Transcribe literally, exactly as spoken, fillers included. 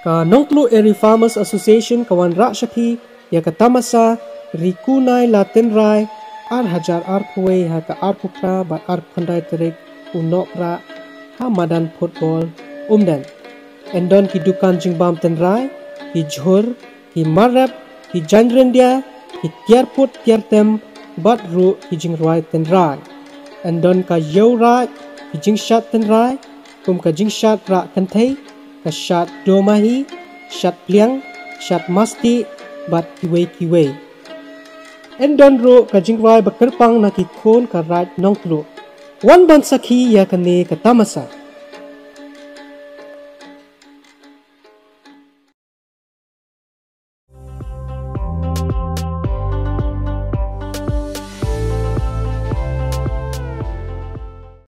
Ka Nongtluh Area Farmers Association ka wanrah sha phi ïa ka tamasa Ri Kunai La Tynrai ar hajar arphew wei ha ka arphew phra bad arphew khyndai tarik u Nohprah ha madan football Umden. Yn don ki dukan jingbam tynrai, ki jhur, ki marep, ki jaiñ ryndia, ki tiar put tiar tem bad ruh ki jingrwai tynrai. Yn don ka ïew raid, ki jingshad tynrai kum ka jingshad rah kynthei, ka shad domahi, shad pliang, shad masti bad kiwei kiwei. Yn don ruh ka jingrwai ba kyrpang na ki khun ka raid Nongtluh. Wan ban sakhi ïa kane ka tamasa.